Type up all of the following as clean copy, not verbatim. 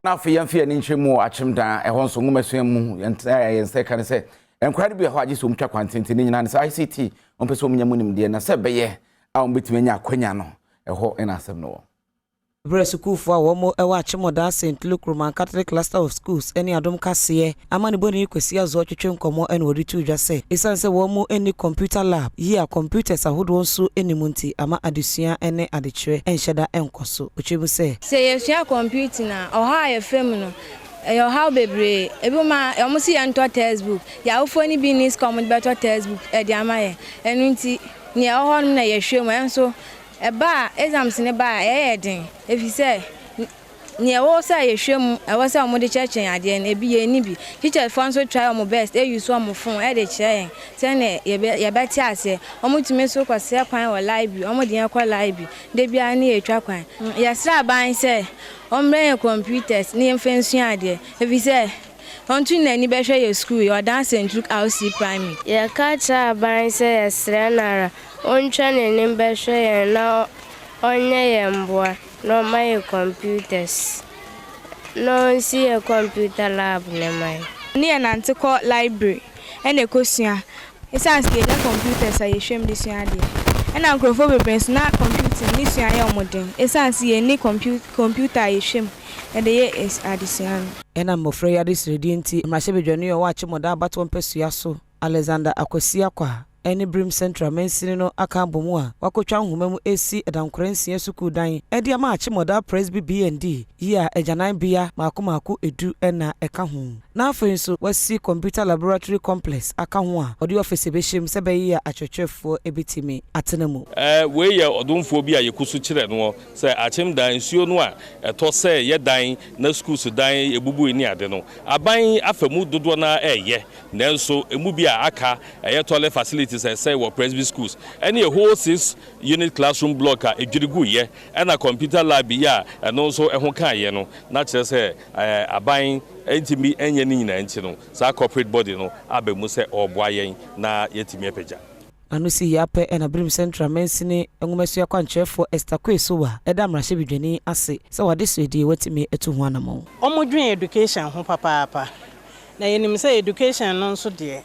Na afei yɛmfa yɛn ani nkyerɛ mu wɔ Akyemdan, ɛhɔ nso nwomasua mu yɛn yɛn nsa ka ne sɛ nkwadaa no bi wɔ hɔ a agye sɛ wɔtwa kwan tenten ne nyinaa ne sɛ ICT wɔmpɛ sɛ wɔnya mu nimdeɛ na sɛ ɛbɛyɛ a wɔbɛtumi anya akwanya no ɛhɔ na asɛm no wɔ. Berɛ sukuufoɔ a wɔn wɔ Akyemɔdaa St. Luke Roman Catholic Cluster of Schools ne Adom Kaseɛ amanebɔni Kwasi Azoɔ twetwe nkɔmmɔ na wɔde too dwa sɛ ɛsiane sɛ wɔn nni computer lab yi a computers ahodoɔ nso nni mu nti ama adesua ne adekyerɛ nhyɛ da nkɔ so. Ɔkyerɛ mu sɛ. Sɛ yɛsua computing a, ɔhaw a yɛfa mu no ɛyɛ ɔhaw bebree. Ebi ma wɔn si yɛntɔ textbook. Yɛn awofoɔ no bi nni sika a wɔde bɛtɔ textbook de ama yɛn. Ɛno nti nea ɛwɔ hɔ nom na yɛhwɛ mu. Ɛnso ɛba a exams ne ba a ɛyɛ den ɛfiri sɛ nea ɛwɔ sɛ yɛhwɛ mu ɛwɔ sɛ wɔde kyerɛkyerɛ yɛn adeɛ no ebi yɛn ni bi. Teachersfoɔ nso try wɔn best eyi so wɔn phone ɛde kyerɛ yɛn sɛnea yɛbɛ yɛbɛte aseɛ. Wɔn tumi nso kɔsrɛ kwan wɔ library, wɔn de yɛn kɔ library. De biara ne yɛtwa kwan. Yɛsrɛ aban sɛ ɔmmrɛ yɛn computers ne yɛmfa nsua adeɛ ɛfiri sɛ ɔnto n'ani bɛhwɛ yɛ school yɛ Ɔdan St. Luke RC Primary. Yɛka kyerɛ aban sɛ yɛsrɛ no ara ɔntwa n'anim bɛhwɛ yɛn na ɔnyɛ yɛn mboa na ɔma yɛ computers na ɔnsi yɛ computer lab ne ma yɛn. Ne yɛ nante kɔ library ɛna ɛkɔsua ɛsiane sɛ yɛnya computers a yɛhwɛ mu de sua adeɛ ɛna nkurɔfoɔ bebree nso na computing ne sua yɛ ɔmo den ɛsiane sɛ yɛnni computer a yɛhwɛ mu ɛde yɛ adesua no. Ɛna mmɔfra yi adesrɛdeɛ nti mmarahyɛbadwani a ɔwɔ Akyemɔdaa abatoɔ mpasua so Alexander Akwasi Akwa ɛne Birim Central mansini no aka abɔ mu a wakɔtwa nhoma mu esi ɛdankora 6 sukuu dan ɛde ama Akyemɔdaa Presby B&D yi a agyananbea mako mako 10 ɛna ɛka ho na afei nso wasi computer laboratory complex aka ho a ɔde office bɛhyɛ mu sɛ bɛyɛ a akyerɛkyerɛfoɔ ebɛtumi atena mu. Wei yɛ ɔdomfoɔ bi a yɛku so kyerɛ no sɛ Akyemdan nsuo no a ɛtɔ sɛ yɛ dan na schools dan ebubu ni ade no aban afa mu dodoɔ no ɛɛyɛ nanso emu bi a aka ɛyɛ toilet facilities ɛsɛ wɔ Presby schools ɛne a whole six unit classroom block a edwiri gu yɛ ɛna computer lab yi a ɛno nso ɛho kaayɛ no na kyerɛ sɛ aban ntumi ɛnyɛ ne nyinaa nti no saa corporate body no aba mu sɛ ɔreboa yɛn na yɛtumi apagya. Ano si yɛ apɛ ɛna Birim Central mansini nwomasua kwankyerɛfoɔ Esther Kwesowa ɛda mmarahyɛbadwani ase sɛ wɔade srɛdie watumi atu ho anammɔn. Ɔmodwen education ho papaapa na yɛnim sɛ education no nso deɛ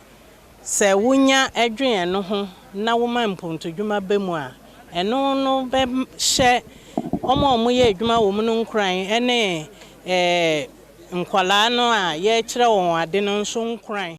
sɛ wonya ɛdwen ɛno ho na woma mpontodwuma ba mu a ɛno no bɛhyɛ ɔmo a ɔmoyɛ adwuma wɔ mu no nkuran ɛne nkwalaa no a yɛrekyerɛ wɔn ade no nso nkuran.